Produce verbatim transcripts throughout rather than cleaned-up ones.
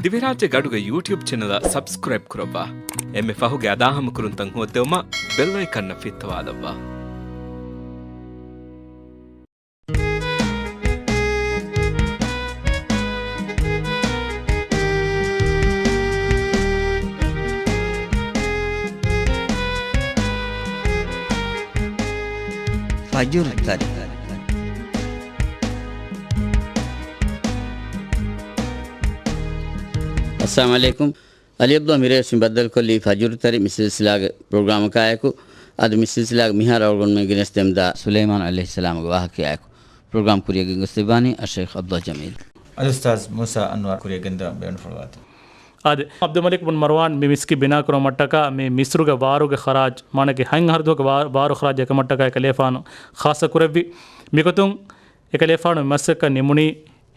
ދިވެހިރާއްޖޭގެ އަޑުގެ ޔޫޓިއުބް ޗެނަލަށް ސަބްސްކްރައިބް ކުރައްވާ. އެންމެ ފަހުގެ އަދާހަމަކުރުންތައް ހޯއްދެވުމަށް ބެލް އައިކަންއަށް ފިއްތަވާލައްވާ. ފަޖުރު ތަރި. އައްސަލާމު ޢަލައިކުމް. އަލީ ޢަބްދުﷲ މިރޭ ވެސް މި ބައްދަލުކޮށްލީ ފަޖުރު ތަރި މި ސިލްސިލާގެ ޕްރޮގްރާމަކާއެކު. އަދި މި ސިލްސިލާގެ މިހާރު އަޅުގަނޑުމެން ގެނެސްދެމުންދާ ސުލައިމާނު ޢަލައިހިއްސަލާމުގެ ވާހަކަޔާއެކު. ޕްރޮގްރާމް ކުރިއަށް ގެންގޮސްދެއްވާނީ އައްޝައިޚް ޢަބްދުﷲ ޖަމީލް. އަލްއުސްތާޛް މޫސާ އަންވަރު ކުރިއަށް ގެންދަވަން ބޭނުންފުޅުވާތީ. އާދެ، ޢަބްދުލް މަލިކް ބުން މަރުވާން މި މިސްކިތް ބިނާކުރުމަށްޓަކާ މި މިޞްރުގެ ވާރުގެ ޚަރާޖް، މާނައަކީ ހަތް އަހަރު ދުވަހުގެ ވާ-، ވާރު ޚަރާޖް އެކަމަށްޓަކާ އެކަލޭފާނު ޚާއްޞަ ކުރެއްވި. މިގޮތުން އެކަލޭފާނު މި މަސައްކަތް ނިމުނީ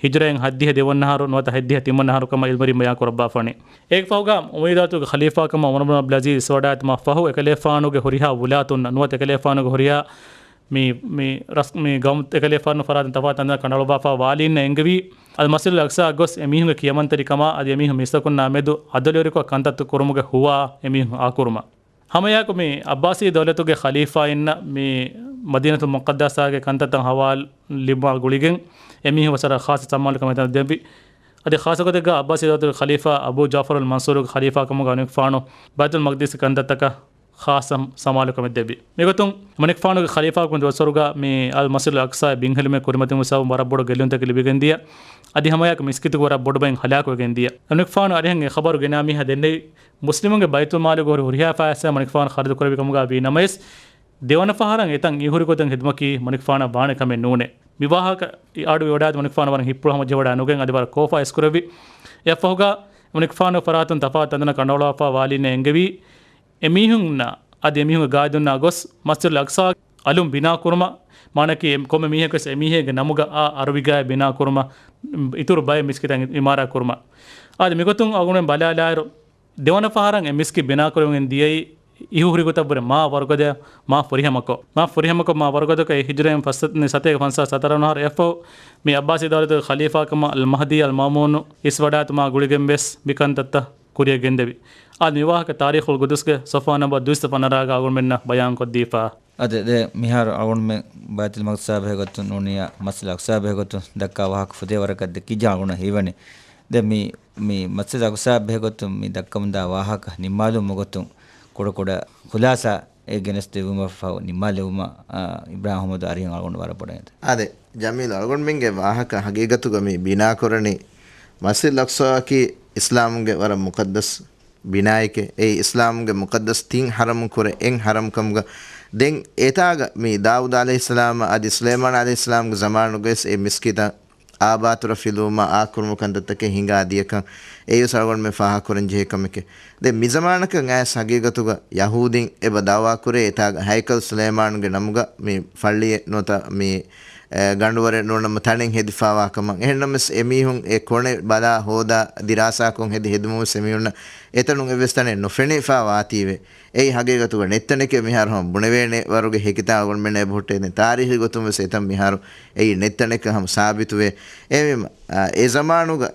ހިޖުރައިން ހައްދިހަ ދިހަ އަހަރު ނުވަތަ ހައްދިހަ ތިން އަހަރު ކަމަށް ޢިލްމުވެރިން ބަޔާން ކުރައްވާފާނެ. އޭގެ ފަހުގަ އުމަވިއްޔާ ދައުލަތުގެ ޚަލީފާ ކަމަށް ޢުމަރު ބުން ޢަބްދުލް ޢަޒީޒް އިސްވަޑާއެތުމާ ފަހު އެކަލޭފާނުގެ ހުރިހާ ވުލާތުންނަށް ނުވަތަ އެކަލޭފާނުގެ ހުރިހާ މި، މި ރަސް-، މި ގައުމު އެކަލޭފާނު ފަރާތުން ތަފާތު ތަންތަނަށް ކަނޑައަޅުއްވާފާ ވާލީންނަށް އެންގެވީ، އަލް މަސްޖިދުލް އަޤްޞާއަށް ގޮސް އެމީހުންގެ ކިޔަމަންތެރިކަމާ އަދި އެމީހުން މީސްތަކުންނާ މެދު ޢަދުލުވެރިކޮށް ކަންތައްތައް ކުރުމުގެ ހުވާ އެމީހުން އާކުރުމަށް. ހަމައެއާއެކު މި ޢައްބާސީ ދައުލަތުގެ ޚަލީފާއިންނަށް މި މަދީނަތުލް މުޤައްދަސާގެ ކަންތައްތައް ހަވާލު ލިބުމާ ގުޅިގެން އެމީހުން ވެސް ވަރަށް ޚާއްޞަ ސަމާލުކަމެއް ދެއްވި. އަދި ޚާއްޞަ ގޮތެއްގަ ޢައްބާސީ ދައުލަތުގެ ޚަލީފާ އަބޫ ޖަޢުފަރުލް މަންޞޫރުގެ ޚަލީފާކަމުގަ އަނެއްފާނު ބައިތުލް މަޤްދިސް ކަންތައްތަކަށް ޚާއްޞަ ސަމާލުކަމެއް ދެއްވި. މިގޮތުން މަނިކުފާނުގެ ޚަލީފާކަމުގެ ދުވަސްވަރުގަ މި އަލް މަސްޖިދުލް އަޤްޞާއަށް ބިންހެލުމެއް ކުރިމަތިވުމަށް ސަބަބުން ވަރަށް ބޮޑު ގެއްލުންތަކެއް ލިބިގެންދިޔަ. އަދި ހަމައެއާއެކު މިސްކިތުގެ ވަރަށް ބޮޑު ބައެއް ހަލާކުވެގެންދިޔަ. މަނިކުފާނު އަރިހަށް އެ ޚަބަރު ގެނާ މީހާ ދެންނެވި މުސްލިމުންގެ ބައިތުލްމާލުގަ ހުރި ހުރިހާ ފައިސާ މަނިކުފާނު ޚަރަދު ކުރެއްވި ކަމުގަ ވީ ނަމަވެސް، ދެވަނަ ފަހަރަށް އެތަން އިހުރި ގޮތަށް ހިދުމަތަކީ މަނިކުފާނަށް ވާނެ ކަމެއް ނޫނޭ. މި ވާހަކަ އަޑު އިވަޑާދި މަނިކުފާނު ވަރަށް ހިތްޕުޅު ހަމަޖެހިވަޑާ ނުގެން އަދި ވަރަށް ކޯފާ އިސްކުރެއްވި. އެއަށްފަހުގަ މަނިކުފާނު ފަރާތުން ތަފާތު ތަންތަނަށް ކަނޑައަޅުއްވާފާ ވާލީންނަށް އެންގެވީ، އެމީހުންނާ އަދި އެމީހުންގެ ގާއިދުންނާ ގޮސް މަސްޖިދުލް އަޤްޞާ އަލުން ބިނާ ކުރުމަށް، މާނައަކީ ކޮންމެ މީހަކުވެސް އެމީހެއްގެ ނަމުގަ އާ އަރަބިގައި ބިނާ ކުރުމަށް، އިތުރު ބައެއް މިސްކިތަށް އިމާރާތް ކުރުމަށް. އާދެ، މިގޮތުން އަޅުގަނޑުމެން ބަލާލާއިރު، ދެވަނަ ފަހަރަށް އެ މިސްކިތް ބިނާކުރެވިގެން ދިޔައީ އިހުހުރި ގޮތަށްވުރެ މާ ވަރުގަދަ، މާ ފުރިހަމަކޮށް، މާ ފުރިހަމަކޮށް، މާ ވަރުގަދަކޮށް އެ ހިޖުރައިން ފަސް-، ސަތޭކަ ފަންސާސް ސަތަރަ ވަނަ އަހަރު އެއަށްފަހު މި ޢައްބާސީ ދައުލަތުގެ ޚަލީފާކަމަށް އަލް މަހްދީ އަލް މައުމޫނު އިސްވަޑާއެތުމާ ގުޅިގެން ވެސް މި ކަންތައްތައް ކުރިއަށް ގެންދެވި. އާދެ، މި ވާހަކަ ތާރީޚުލް ގުދުސްގެ ޞަފްޙާ ނަންބަރު ދުއިސައްތަ ފަނަރަގަ އަޅުގަނޑުމެންނަށް ބަޔާންކޮށްދީފަ. އަދި ދެ މިހާރު އަޅުގަނޑުމެން ބައިތުލް މަޤްދިސާ ބެހޭގޮތުން ނޫނިއްޔާ މަސްޖިދުލް އަޤްޞާ ބެހޭގޮތުން ދައްކާ ވާހަކަ ފުދޭ ވަރަކަށް ދެ ކިޖާ އަޅުގަނޑަށް ހީވަނީ. ދެ މި، މި މަސްޖިދުލް އަޤްޞާ ބެހޭގޮތުން މި ދައްކަމުންދާ ވާހަކަ ނިންމާލުމުގެ ގޮތުން ކުޑަކުޑަ ޚުލާޞާއެއް ގެނެސްދެއްވުމަށްފަހު ނިންމާލެވުމަށް، އާ، އިބްރާހިމް އަޙްމަދު އަރިހަށް އަޅުގަނޑު ވަރަށް ބޮޑަށް އެދެން. އާދެ، ޖަމީލް އަޅުގަނޑުމެންގެ ވާހަކަ ހަގީގަތުގަ މި ބިނާކުރަނީ މަސްޖިދުލް އަޤްޞާއަކީ އިސްލާމުގެ ވަރަށް މުޤައްދަސް ބިނާއެކޭ. އެއީ އިސްލާމުގެ މުޤައްދަސް ތިން ޙަރަމުން ކުރެ އެއް ޙަރަމް ކަމުގަ. ދެން އެތާގަ މި ދާވޫދު ޢަލައިހިއްސަލާމް އަދި ސުލައިމާނު ޢަލައިހިއްސަލާމްގެ ޒަމާނުގަވެސް އެ މިސްކިތަށް އާބާތުރަށް ފިލުވުމާ އާކުރުމު ކަންތައްތަކެއް ހިނގާ ދިޔަކަން އެއީވެސް އަޅުގަނޑުމެން ފާހަގަކުރަން ޖެހޭ ކަމެކޭ. ދެން މިޒަމާނަކަށް އައިސް ހަގީގަތުގަ ޔަހޫދީން އެބަ ދަޢުވާކުރޭ އެތާގަ ހައިކަލް ސުލައިމާނުގެ ނަމުގަ މި ފައްޅިއެއް ނުވަތަ މި އެ، ގަނޑުވަރެއް ނޫނަމަ ތަނެއް ހެދިފާވާ ކަމަށް. އެހެންނަމަވެސް އެމީހުން އެ ކޮނެ ބަލާ ހޯދާ ދިރާސާކޮށް ހެދި ހެދުމުންވެސް އެމީހުންނަށް އެތަނުން އެއްވެސް ތަނެއް ނުފެނިފާ ވާތީވެ. އެއީ ހަގީގަތުގަ ނެތްތަނެކޭ މިހާރު ހަމަ ބުނެވޭނެ ވަރުގެ ހެކިތާ އަޅުގަނޑުމެންނަށް އެބަހުއްޓޭ. ދެން ތާރީޚީ ގޮތުންވެސް އެތަން މިހާރު އެއީ ނެތްތަނެކަން ހަމަ ސާބިތުވޭ. އެހެންވީމަ، އާ، އެ ޒަމާނުގަ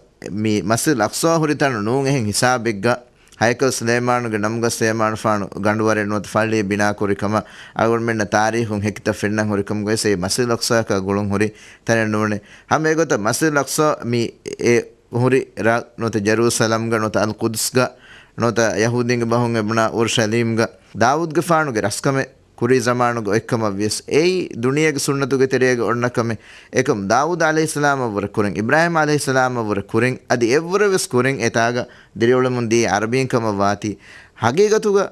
މި މަސްޖިދުލް އަޤްޞާ ހުރި ތަނު ނޫން އެހެން ހިސާބެއްގަ ހައިކަލް ސުލައިމާނުގެ ނަމުގަ ސުލައިމާނުފާނު ގަނޑުވަރެއް ނުވަތަ ފައްޅިއެއް ބިނާކުރި ކަމަށް އަޅުގަނޑުމެންނަށް ތާރީޚުން ހެކިތައް ފެންނަން ހުރި ކަމުގައި އެ މަސްޖިދުލް އަޤްޞާއަކާ ގުޅުން ހުރި ތަނެއް ނޫނޭ. ހަމަ އެގޮތަށް މަސްޖިދުލް އަޤްޞާ މި އެ ހުރި ރަށް ނުވަތަ ޖެރޫސަލަމްގަ ނުވަތަ އަލް ޤުދުސްގަ ނުވަތަ ޔަހޫދީންގެ ބަހުން އެބުނާ އުރުޝަލީމްގަ ދާވޫދުގެފާނުގެ ރަސްކަމެއް ކުރީ ޒަމާނުގެ އޮތްކަމަށްވިޔަސް، އެއީ ދުނިޔޭގެ ސުންނަތުގެ ތެރޭގަ އޮންނަ ކަމެއް. އެކަމް ދާވޫދު ޢަލައިހިއްސަލާމަށްވުރެ ކުރިން، އިބްރާހީމް ޢަލައިހިއްސަލާމަށްވުރެ ކުރިން، އަދި އެއްވުރެވެސް ކުރިން އެތާގަ ދިރިއުޅެމުން ދިޔަ ޢަރަބީން ކަމަށް ވާތީ. ހަގީގަތުގަ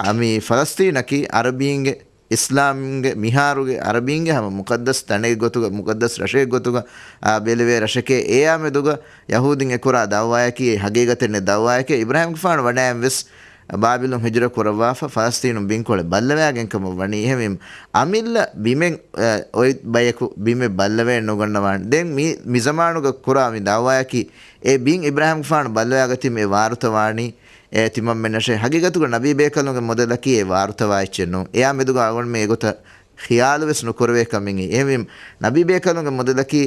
އަ، މި ފަލަސްތީނަކީ ޢަރަބީންގެ، އިސްލާމްގެ މިހާރުގެ ޢަރަބީންގެ ހަމަ މުޤައްދަސް ތަނެއް ގޮތުގަ، މުޤައްދަސް ރަށެއް ގޮތުގަ، އާ، ބެލެވޭ ރަށެކޭ. އެއާ މެދުގަ ޔަހޫދީން އެކުރާ ދަޢުވާއަކީ އެ ހަގީގަތެއް ނެތް ދަޢުވާއެކޭ. އިބްރާހީމްގެފާނު ވަޑައިން ވެސް ބާބިލުން ހިޖުރަ ކުރައްވާފަ، ފަލަސްތީނުން ބިންކޮޅެއް ބައްލަވާގެން ކަމަށް ވަނީ. އެހެންވީމަ، އަމިއްލަ ބިމެއް، އަ، އޮތް ބަޔަކު ބިމެއް ބައްލަވައެއް ނުގަންނަވާނެ. ދެން މި، މި ޒަމާނުގަ ކުރާ މި ދަޢުވާއަކީ، އެ ބިން އިބްރާހީމްގެފާނު ބައްލަވާގަތީމަ އެ ވާރުތަވާނީ، އެ ތިމަންމެންނަށޭ. ހަގީގަތުގަ ނަބީ ބޭކަލުންގެ މުދަލަކީ އެ ވާރުތަވާ އެއްޗެއް ނޫން. އެއާ މެދުގަ އަޅުގަނޑުމެން އެގޮތަށް ޚިޔާލުވެސް ނުކުރެވޭ ކަމެއް. އެހެންވީމަ، ނަބީ ބޭކަލުންގެ މުދަލަކީ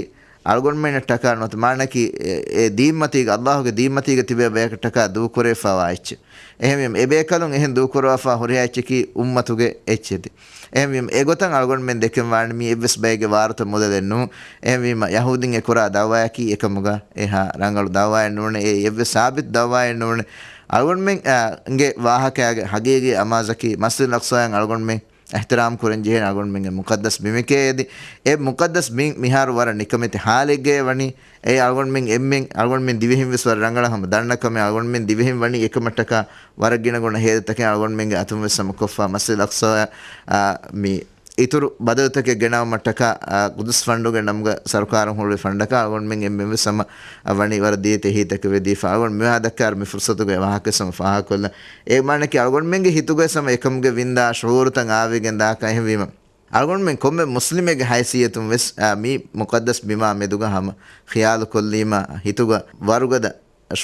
އަޅުގަނޑުމެންނަށްޓަކާ ނުވަތަ މާނައަކީ އެ، އެ ދީންމަތީގަ، އައްލާހުގެ ދީންމަތީގަ ތިބޭ ބަޔަކަށްޓަކާ ދޫކުރެވިފައިވާ އެއްޗެއް. އެހެންވީމަ، އެބޭކަލުން އެހެން ދޫކުރަވާފަ ހުރިހާ އެއްޗަކީ އުއްމަތުގެ އެއްޗެތި. އެހެންވީމަ، އެގޮތަށް އަޅުގަނޑުމެން ދެކެން ވާނެ މީ އެއްވެސް ބައެއްގެ ވާރުތަ މުދަލެއް ނޫން. އެހެންވީމަ، ޔަހޫދީން އެ ކުރާ ދައުވާއަކީ އެކަމުގަ އެހާ ރަނގަޅު ދައުވާއެއް ނޫނޭ. އެއީ އެއްވެސް ސާބިތު ދައުވާއެއް ނޫނޭ. އަޅުގަނޑުމެން، އާ، ގެ ވާހަކައިގެ ހަގީގީ އަމާޒަކީ މަސްޖިދުލް އަޤްޞާއަށް އަޅުގަނޑުމެން އިޙްތިރާމް ކުރަން ޖެހޭނެ އަޅުގަނޑުމެންގެ މުޤައްދަސް ބިމެކޭ. އެދި އެ މުޤައްދަސް ބިން މިހާރު ވަރަށް ނިކަމެތި ޙާލެއްގައޭ ވަނީ. އެއީ އަޅުގަނޑުމެން އެންމެން، އަޅުގަނޑުމެން ދިވެހިން ވެސް ވަރަށް ރަނގަޅަށް ހަމަ ދަންނަ ކަމެއް. އަޅުގަނޑުމެން ދިވެހިން ވަނީ އެކަމަށްޓަކާ ވަރަށް ގިނަ ގުނަ ހޭދަތަކެއް އަޅުގަނޑުމެންގެ އަތުން ވެސް ހަމަ ކޮށްފަ. މަސްޖިދުލް އަޤްޞާ، އާ، މި އިތުރު ބަދަލުތަކެއް ގެނައުމަށްޓަކާ، އާ، ޤުދުސް ފަންޑުގެ ނަމުގަ ސަރުކާރުން ހުޅުވި ފަންޑަކާ އަޅުގަނޑުމެން އެންމެން ވެސް ހަމަ، އާ، ވަނީ ވަރަށް ދިޔަތި އެހީތަކެއް ވެދީފަ. އަޅުގަނޑު މިވާ ދައްކާ މި ފުރުޞަތުގެ ވާހަކަ ވެސް ހަމަ ފާހަގަކޮށްލަން. އޭގެ މާނައަކީ އަޅުގަނޑުމެންގެ ހިތުގަ ވެސް ހަމަ އެކަމުގެ ވިންދާ ޝުޢޫރުތައް އާވެގެން ދާކަށް. އެހެންވީމަ، އަޅުގަނޑުމެން ކޮންމެ މުސްލިމެއްގެ ހައިސިއްޔަތުން ވެސް، އާ، މި މުޤައްދަސް ބިމާ މެދުގަ ހަމަ ޚިޔާލު ކޮށްލީމަ، ހިތުގަ ވަރުގަދަ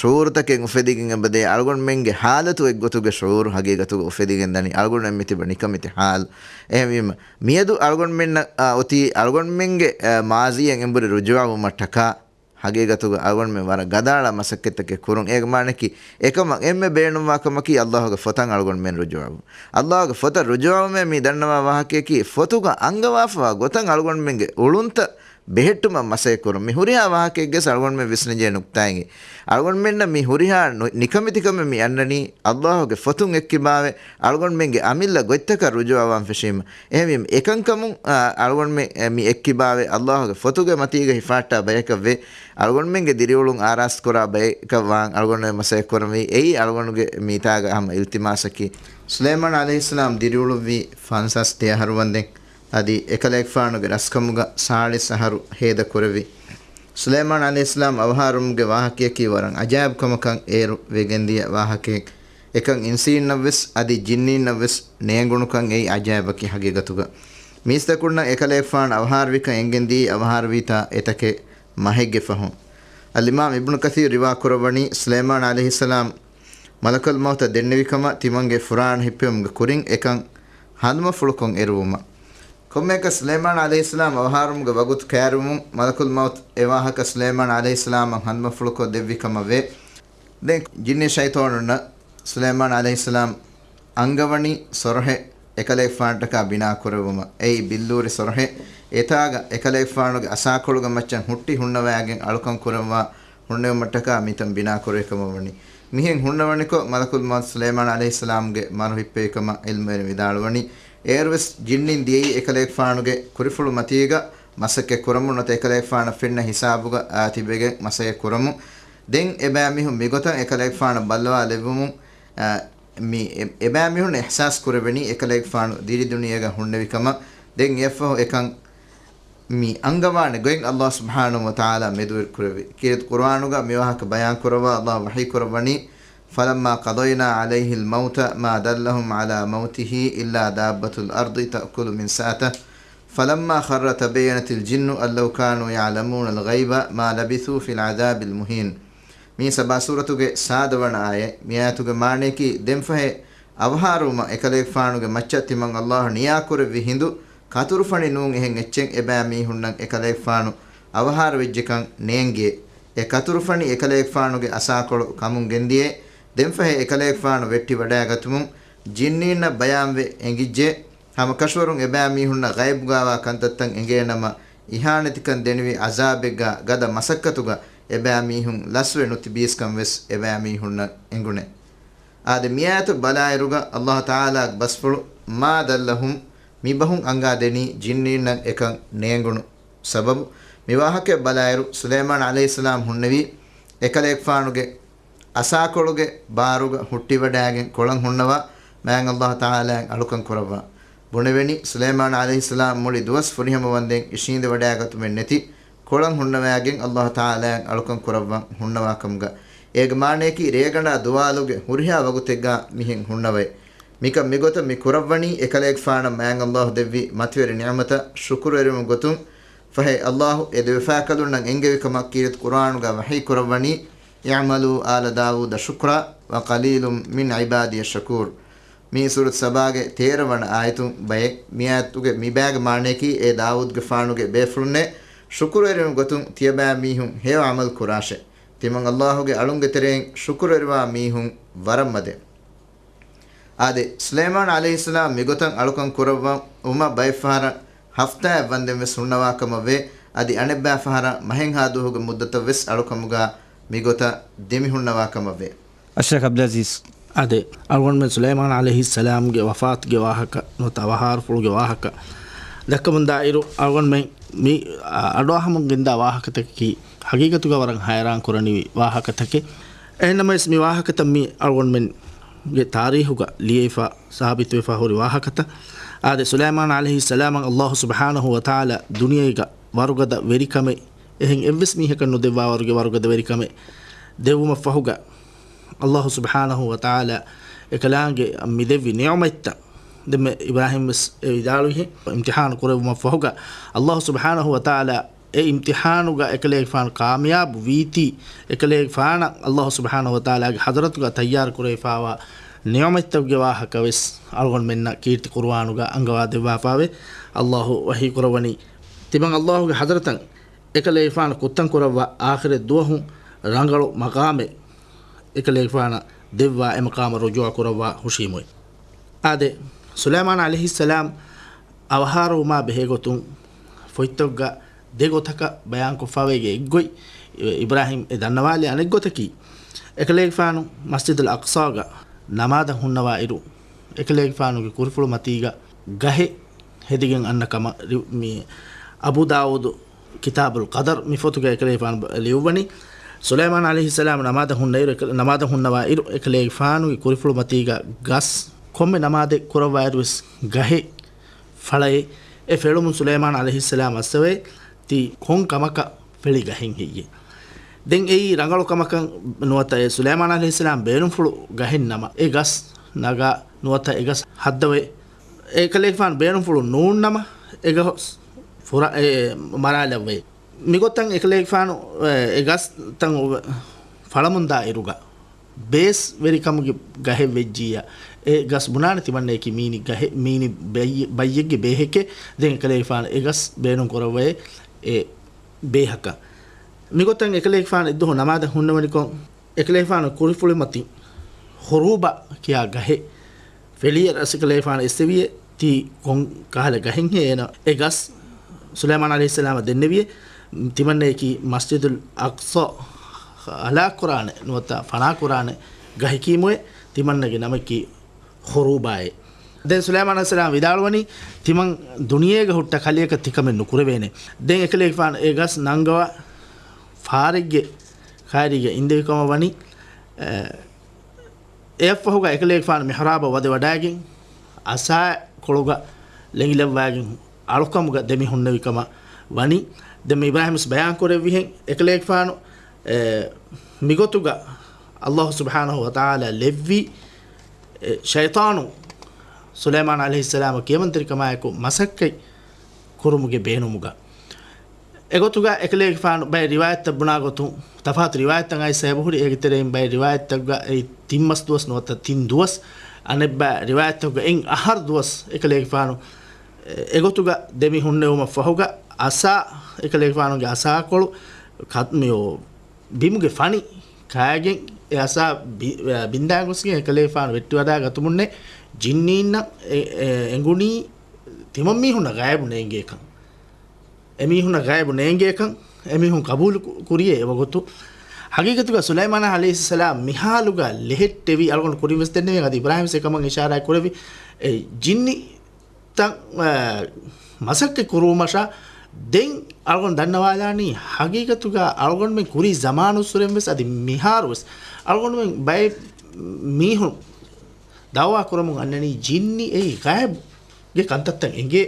ޝުޢޫރުތަކެއް އުފެދިގެން އެބަދޭ. އަޅުގަނޑުމެންގެ ޙާލަތު އެއްގޮތުގެ ޝުޢޫރު ހަގީގަތުގަ އުފެދިގެން ދަނީ. އަޅުގަނޑުމެން މިތިބަ ނިކަމެތި ޙާލު. އެހެންވީމަ، މިއަދު އަޅުގަނޑުމެންނަށް، އާ، އޮތީ އަޅުގަނޑުމެންގެ، އާ، މާޒީއަށް އެނބުރި ރުޖޫޢަވުމަށްޓަކާ، ހަގީގަތުގަ އަޅުގަނޑުމެން ވަރަށް ގަދައަޅާ މަސައްކަތްތަކެއް ކުރުން. އޭގެ މާނައަކީ، އެކަމަށް އެންމެ ބޭނުންވާ ކަމަކީ އައްލާހުގެ ފޮތަށް އަޅުގަނޑުމެން ރުޖޫޢަވުން. އައްލާހުގެ ފޮތަށް ރުޖޫޢަވުމޭ މި ދަންނަވާ ވާހަކަޔަކީ، ފޮތުގަ އަންގަވާފަވާ ގޮތަށް އަޅުގަނޑުމެންގެ އުޅުންތައް ބެހެއްޓުމަށް މަސައްކަތް ކުރުން. މި ހުރިހާ ވާހަކައެއްގެ ވެސް އަޅުގަނޑުމެން ވިސްނަންޖެހޭ ނުކްތާއެއް. އަޅުގަނޑުމެންނަށް މި ހުރިހާ ނު-، ނިކަމެތިކަމެއް މި އަންނަނީ އައްލާހުގެ ފޮތުން އެއްކިބާވެ، އަޅުގަނޑުމެންގެ އަމިއްލަ ގޮތްތަކަށް ރުޖޫޢަވާން ފެށީމަ. އެހެންވީމަ، އެކަންކަމުން، އާ، އަޅުގަނޑުމެން، އެ، މި އެއްކިބާވެ، އައްލާހުގެ ފޮތުގެ މަތީގަ ހިފާއްޓާ ބަޔަކަށް ވެ، އަޅުގަނޑުމެންގެ ދިރިއުޅުން އާރާސްތުކުރާ ބަޔަކަށް ވާން އަޅުގަނޑުމެން މަސައްކަތް ކުރަންވީ. އެއީ އަޅުގަނޑުގެ މިތާގަ ހަމަ އިލްތިމާސަކީ. ސުލައިމާން ޢަލައިހިއްސަލާމް ދިރިއުޅުއްވީ ފަންސާސް ދެ އަހަރު ވަންދެން. އަދި އެކަލޭގެފާނުގެ ރަސްކަމުގަ ސާޅީސް އަހަރު ހޭދަކުރެއްވި. ސުލައިމާން ޢަލައިހިއްސަލާމް އަވަހާރަވުމުގެ ވާހަކަޔަކީ ވަރަށް އަޖާއިބު ކަމަކަށް އޭރު ވެގެންދިޔަ ވާހަކައެއް. އެކަން އިންސީންނަށްވެސް އަދި ޖިންނީންނަށްވެސް ނޭނގުނުކަން އެއީ އަޖާއިބަކީ ހަގީގަތުގަ. މީސްތަކުންނަށް އެކަލޭގެފާނު އަވަހާރަވިކަން އެނގެންދިޔީ އަވަހާރަވީތާ އެތަކެއް މަހެއްގެ ފަހުން. އަލްއިމާމް އިބްނު ކަސީރު ރިވާ ކުރައްވަނީ، ސުލައިމާން ޢަލައިހިއްސަލާމް މަލަކުލް މައުތަށް ދެންނެވި ކަމަށް ތިމަންގެ ފުރާނަ ހިއްޕެވުމުގެ ކުރިން އެކަން ހަނދުމަފުޅުކޮށް އެރުވުމަށް. ކޮންމެއަކަސް ސުލައިމާން ޢަލައިހިއްސަލާމް އަވަހާރަވުމުގެ ވަގުތު ކައިރިވުމުން މަލަކުލް މައުތު އެ ވާހަކަ ސުލައިމާން ޢަލައިހިއްސަލާމަށް ހަނދުމަފުޅުކޮށް ދެއްވި ކަމަށް ވޭ. ދެން ޖިންނި ޝައިޠާނުންނަށް ސުލައިމާން ޢަލައިހިއްސަލާމް އަންގަވަނީ ސޮރުހެއް އެކަލޭގެފާނަށްޓަކާ ބިނާ ކުރެއްވުމަށް. އެއީ ބިއްލޫރި ސޮރުހެއް. އެތާގަ އެކަލޭގެފާނުގެ އަސާކޮޅުގެ މައްޗަށް ހުއްޓި ހުންނަވައިގެން އަޅުކަން ކުރައްވާ ހުންނެވުމަށްޓަކާ މިތަން ބިނާކުރެވި ކަމަށް ވަނީ. މިހެން ހުންނަވަނިކޮށް، މަލަކުލް މައުތު ސުލައިމާން ޢަލައިހިއްސަލާމްގެ މަރު ހިއްޕެވި ކަމަށް ޢިލްމުވެރިން ވިދާޅުވަނީ. އޭރުވެސް ޖިންނީން ދިޔައީ އެކަލޭގެފާނުގެ ކުރިފުޅު މަތީގަ މަސައްކަތް ކުރަމުން ނުވަތަ އެކަލޭގެފާނަށް ފެންނަ ހިސާބުގަ، އާ، ތިބެގެން މަސައްކަތް ކުރަމުން. ދެން އެބައިމީހުން މިގޮތަށް އެކަލޭގެފާނަށް ބައްލަވާލެއްވުމުން، އާ، މި އެ-، އެބައިމީހުން އިޙްސާސް ކުރެވެނީ އެކަލޭގެފާނު ދިރި ދުނިޔޭގަ ހުންނެވި ކަމަށް. ދެން އެއަށްފަހު އެކަން މި އަންގަވާނެ ގޮތް އައްލާހު ސުބްޙާނަހު ވަތަޢާލާ މެދުވެރި ކުރެއްވި. ކީރިތި ޤުރުއާނުގަ މިވާހަކަ ބަޔާން ކުރައްވާ އައްލާހު ވަޙީ ކުރައްވަނީ، فَلَمَّا قَضَيْنَا عَلَيْهِ الْمَوْتَ مَا دَلَّهُمْ عَلَىٰ مَوْتِهِ إِلَّا دَابَّةُ الْأَرْضِ تَأْكُلُ مِنْ سَأَتَهُ فَلَمَّا خَرَّ تَبَيَّنَتِ الْجِنُّ أَن لَّوْ كَانُوا يَعْلَمُونَ الْغَيْبَ مَا لَبِثُوا فِي الْعَذَابِ الْمُهِينِ. މީ ސަބާ ސޫރަތުގެ ސާދަވަނަ އާޔަތް. މި އާޔަތުގެ މާނަޔަކީ، ދެންފަހެ އަވަހާރަވުމަށް އެކަލޭގެފާނުގެ މައްޗަށް ތިމަން އައްލާހު ނިޔާކުރެއްވި ހިނދު، ކަތުރުފަނި ނޫން އެހެން އެއްޗެއް އެބައިމީހުންނަށް އެކަލޭގެފާނު އަވަހާރަވެއްޖެކަން ނޭނގޭ. އެ ކަތުރުފަނި އެކަލޭގެފާނުގެ އަސާކޮޅު ކަމުން ގެންދިޔޭ. ދެންފަހެ އެކަލޭގެފާނު ވެއްޓިވަޑައިގަތުމުން ޖިންނީންނަށް ބަޔާންވެ އެނގިއްޖެ. ހަމަ ކަށަވަރުން އެބައިމީހުންނަށް ޣައިބުގައިވާ ކަންތައްތައް އެނގޭނަމަ، އިހާނެތިކަން ދެނިވި ޢަޒާބެއްގަ ގަދަ މަސައްކަތުގަ އެބައިމީހުން ލަސްވެ ނުތިބީސްކަން ވެސް އެބައިމީހުންނަށް އެނގުނެ. އާދެ، މިއާޔަތު ބަލާއިރުގަ އައްލާހު ތަޢާލާގެ ބަސްފުޅު، مَا دَلَّهُمْ، މި ބަހުން އަންގާދެނީ ޖިންނީންނަށް އެކަން ނޭނގުނު ސަބަބު. މި ވާހަކައެއް ބަލާއިރު، ސުލައިމާން ޢަލައިހިއްސަލާމް ހުންނެވީ އެކަލޭގެފާނުގެ އަސާކޮޅުގެ ބާރުގަ ހުއްޓިވަޑައިގެން ކޮޅަށް ހުންނަވާ، މާތް އައްލާހު ތަޢާލާއަށް އަޅުކަން ކުރައްވާ. ބުނެވެނީ، ސުލައިމާން ޢަލައިހިއްސަލާމް މުޅި ދުވަސް ފުރިހަމަވަންދެން އިށީނދެވަޑައިގަތުމެއް ނެތި، ކޮޅަށް ހުންނަވައިގެން އައްލާހު ތަޢާލާއަށް އަޅުކަން ކުރައްވަން ހުންނަވާ ކަމުގަ. އޭގެ މާނަޔަކީ، ރޭގަނޑާ ދުވާލުގެ ހުރިހާ ވަގުތެއްގަ މިހެން ހުންނަވައި. މިކަން މިގޮތަށް މި ކުރައްވަނީ އެކަލޭގެފާނަށް މާތް އައްލާހު ދެއްވި މަތިވެރި ނިޢުމަތަށް ޝުކުރުވެރިވުމުގެ ގޮތުން. ފަހެ އައްލާހު އެ ދެބަފާކަލުންނަށް އެންގެވި ކަމަށް ކީރިތި ޤުރުއާނުގަ ވަޙީ ކުރައްވަނީ، اعْمَلُوا آلَ دَاوُودَ شُكْرًا وَقَلِيلٌ مِّنْ عِبَادِيَ الشَّكُورُ. މީ ސޫރަތު ސަބާގެ ތޭރަ ވަނަ އާޔަތުން ބައެއް. މި އާޔަތުގެ މި ބައިގެ މާނަޔަކީ، އޭ ދާވޫދުގެފާނުގެ ބޭފުޅުންނޭ، ޝުކުރުވެރިވުން ގޮތުން ތިޔަބައިމީހުން ހެޔޮ ޢަމަލު ކުރާށެ. ތިމަން ﷲ ގެ އަޅުންގެ ތެރެއިން ޝުކުރުވެރިވާ މީހުން ވަރަށް މަދެ. އާދެ، ސުލައިމާން ޢަލައިހިއްސަލާމް މިގޮތަށް އަޅުކަން ކުރައްވަ-، ވުމަށް ބައެއްފަހަރަށް ހަފްތާއެއް ވަންދެން ވެސް ހުންނަވާ ކަމަށް ވޭ. އަދި އަނެއްބައި ފަހަރަށް މަހެއްހާ ދުވަހުގެ މުއްދަތަށް ވެސް އަޅުކަމުގަ މިގޮތަށް ދެމި ހުންނަވާ ކަމަށް ވޭ. އައްޝައިޚް ޢަބްދުލް ޢަޒީޒް. އާދެ، އަޅުގަނޑުމެން ސުލައިމާން ޢަލައިހިއްސަލާމްގެ ވަފާތުގެ ވާހަކަ ނުވަތަ އަވަހާރަފުޅުގެ ވާހަކަ ދައްކަމުންދާއިރު، އަޅުގަނޑުމެން މި، އަ، އަޑުއަހަމުން ގެންދާ ވާހަކަތަކަކީ ހަގީގަތުގަ ވަރަށް ހައިރާން ކުރަނިވި ވާހަކަތަކެއް. އެހެންނަމަވެސް، މި ވާހަކަތައް މީ އަޅުގަނޑުމެންގެ ތާރީހުގަ ލިޔެފަ ސާބިތުވެފަ ހުރި ވާހަކަތައް. އާދެ، ސުލައިމާން ޢަލައިހިއްސަލާމަށް ﷲ ސުބްޙާނަހޫ ވަތަޢާލާ ދުނިޔޭގަ ވަރުގަދަ ވެރިކަމެއް، އެހެން އެއްވެސް މީހަކަށް ނުދެއްވާ ވަރުގެ ވަރުގަދަ ވެރިކަމެއް ދެއްވުމަށް ފަހުގަ، ﷲ ސުބްޙާނަހޫ ވަތަޢާލާ އެކަލާނގެ މި ދެއްވި ނިޢުމަތްތައް ދެންމެ އިބްރާހީމް ވެސް އެ ވިދާޅުވިހެން، އިމްތިޙާނު ކުރެއްވުމަށް ފަހުގަ، ﷲ ސުބްޙާނަހޫ ވަތަޢާލާ އެ އިމްތިޙާނުގަ އެކަލޭގެފާނު ކާމިޔާބު ވީތީ، އެކަލޭގެފާނަށް ﷲ ސުބްޙާނަހޫ ވަތަޢާލާގެ ޙަޟްރަތުގަ ތައްޔާރު ކުރެވިފާވާ ނިޢުމަތްތަކުގެ ވާހަކަ ވެސް އަޅުގަނޑުމެންނަށް ކީރިތި ޤުރުއާނުގަ އަންގަވާ ދެއްވާފާވޭ. ﷲ ވަޙީ ކުރައްވަނީ، ތިމަން ﷲ ގެ ޙަޟްރަތަށް އެކަލޭގެފާނު ކުއްތަން ކުރައްވާ އާޚިރަތް ދުވަހު ރަނގަޅު މަޤާމެއް އެކަލޭގެފާނަށް ދެއްވާ، އެ މަޤާމަށް ރުޖޫޢަ ކުރައްވާ ހުށީމުއެ. އާދެ، ސުލައިމާން ޢަލައިހިއްސަލާމް އަވަހާރަވުމާ ބެހޭގޮތުން ފޮތްތަކުގަ ދެ ގޮތަކަށް ބަޔާންކޮށްފަވޭ. އެއްގޮތް އިބްރާހީމް އެ ދަންނަވާލި، އަނެއްގޮތަކީ، އެކަލޭގެފާނު މަސްޖިދުލް އަޤްޞާގަ ނަމާދަށް ހުންނަވާ އިރު، އެކަލޭގެފާނުގެ ކުރިފުޅު މަތީގަ ގަހެއް ހެދިގެން އަންނަ ކަމަށް ރި-، މި އަބޫ ދާވޫދު ކިތާބުލް ޤަދަރް މި ފޮތުގަ އެކަލޭގެފާނު ބަ-، ލިޔުއްވަނީ. ސުލައިމާން ޢަލައިހިއްސަލާމް ނަމާދަށް ހުންނައިރު، އެކަ-، ނަމާދަށް ހުންނަވާ އިރު، އެކަލޭގެފާނުގެ ކުރިފުޅު މަތީގަ ގަސް، ކޮންމެ ނަމާދެއް ކުރައްވާއިރު ވެސް ގަހެއް ފަޅައެއް. އެ ފެޅުމުން ސުލައިމާން ޢަލައިހިއްސަލާމް އައްސަވައި، ތީ ކޮން ކަމަކަށް ފެޅި ގަހެއް ހެއްޔޭ؟ ދެން އެއީ ރަނގަޅު ކަމަކަށް ނުވަތަ އެ ސުލައިމާން ޢަލައިހިއްސަލާމް ބޭނުންފުޅު ގަހެއް ނަމަ، އެ ގަސް ނަގާ ނުވަތަ އެ ގަސް ހައްދަވައި، އެކަލޭގެފާނު ބޭނުންފުޅު ނޫން ނަމަ، އެ ގަސް ފުރަ-، އެ މަރާލައްވައި. މިގޮތަށް އެކަލޭގެފާނު، އެ، އެ ގަސްތައް އޮވެ-، ފަޅަމުންދާ އިރުގަ، ބޭސް ވެރިކަމުގެ ގަހެއް ވެއްޖިއްޔާ، އެ ގަސް ބުނާނެ ތިމަންނަޔަކީ މީނި ގަހެއް، މީނި ބައްޔެ-، ބައްޔެއްގެ ބޭހެކޭ. ދެން އެކަލޭގެފާނު އެ ގަސް ބޭނުން ކުރައްވައޭ އެ ބޭހަކަށް. މިގޮތަށް އެކަލޭގެފާނު އެއްދުވަހު ނަމާދަށް ހުންނަވަނިކޮށް، އެކަލޭގެފާނު ކުރިފުޅި މަތިން ހުރޫބާ ކިޔާ ގަހެއް ފެޅިއެރު އަސް އެކަލޭގެފާނު އެއްސެވިއޭ، ތީ ކޮން ކަހަލަ ގަހެއްހޭ؟ އޭނަ އެ ގަސް ސުލައިމާން ޢަލައިހިއްސަލާމަށް ދެންނެވިއޭ، ތިމަންނަޔަކީ މަސްޖިދުލް އަޤްޞާ ހަލާކުކުރާނެ ނުވަތަ ފަނާކުރާނެ ގަހެކީމުއޭ، ތިމަންނަގެ ނަމަކީ ހުރޫބާއޭ. ދެން ސުލައިމާން ޢަލައިހިއްސަލާމް ވިދާޅުވަނީ، ތިމަން ދުނިޔޭގަ ހުއްޓަ ކަލެއަކަށް ތިކަމެއް ނުކުރެވޭނެ. ދެން އެކަލޭގެފާނު އެ ގަސް ނަންގަވާ ފާރެއްގެ ކައިރީގަ އިންދެވި ކަމަށް ވަނީ. އެ، އެއަށްފަހުގަ އެކަލޭގެފާނު މިޙްރާބަށް ވަދެ ވަޑައިގެން، އަސާ ކޮޅުގަ ލެނގިލައްވައިގެން އަޅުކަމުގަ ދެމި ހުންނެވި ކަމަށް ވަނީ. ދެން އިބްރާހީމް ވެސް ބަޔާން ކުރެއްވިހެން، އެކަލޭގެފާނު، އެ، މިގޮތުގަ ﷲ ސުބްޙާނަހޫ ވަތަޢާލާ ލެއްވި، އެ، ޝައިޠާނު ސުލައިމާން ޢަލައިހިއްސަލާމަށް ކިޔަމަންތެރިކަމާއެކު މަސައްކަތް ކުރުމުގެ ބޭނުމުގަ. އެގޮތުގަ އެކަލޭގެފާނު ބައެއް ރިވާޔަތްތައް ބުނާ ގޮތުން، ތަފާތު ރިވާޔަތްތައް އައިސް އެބަހުރި. އޭގެ ތެރެއިން ބައެއް ރިވާޔަތްތަކުގަ އެއީ ތިން މަސް ދުވަސް ނުވަތަ ތިން ދުވަސް، އަނެއްބައި ރިވާޔަތްތަކުގަ އެއް އަހަރު ދުވަސް އެކަލޭގެފާނު އެ-، އެގޮތުގަ ދެމި ހުންނެވުމަށް ފަހުގަ އަސާ، އެކަލޭގެފާނުގެ އަސާކޮޅު ކަ-، މިއޮ-، ބިމުގެ ފަނި ކާގެން އެ އަސާ ބި-، ބިންދާ ގޮސްގެން އެކަލޭގެފާނު ވެއްޓިވަޑާ ގަތުމުންނެ ޖިންނީންނަށް އެ-، އެ-، އެނގުނީ ތިމަންމީހުންނަށް ޣައިބު ނޭނގޭކަން. އެމީހުންނަށް ޣައިބު ނޭނގޭކަން، އެމީހުން ޤަބޫލު ކު-، ކުރިޔޭ އެވަގުތު. ޙަޤީޤަތުގަ ސުލައިމާން ޢަލައިހިއްސަލާމް މިހާލުގަ ލެހެއްޓެވި، އަޅުގަނޑު ކުރިން ވެސް ދެންނެވި، އަދި އިބްރާހީމް ވެސް އެކަމަށް އިޝާރާތް ކުރެއްވި، އެ ޖިންނި ތަން، އަ، މަސައްކަތް ކުރުވުމަށާ ދެން އަޅުގަނޑު ދަންނަވާލާނީ، ޙަޤީޤަތުގަ އަޅުގަނޑުމެން ކުރީ ޒަމާނުއްސުރެން ވެސް އަދި މިހާރު ވެސް އަޅުގަނޑުމެން ބައެއް މީހުން ދަޢުވާ ކުރަމުން އަންނަނީ ޖިންނި އެއީ ޣައިބުގެ ކަންތައްތައް އެނގޭ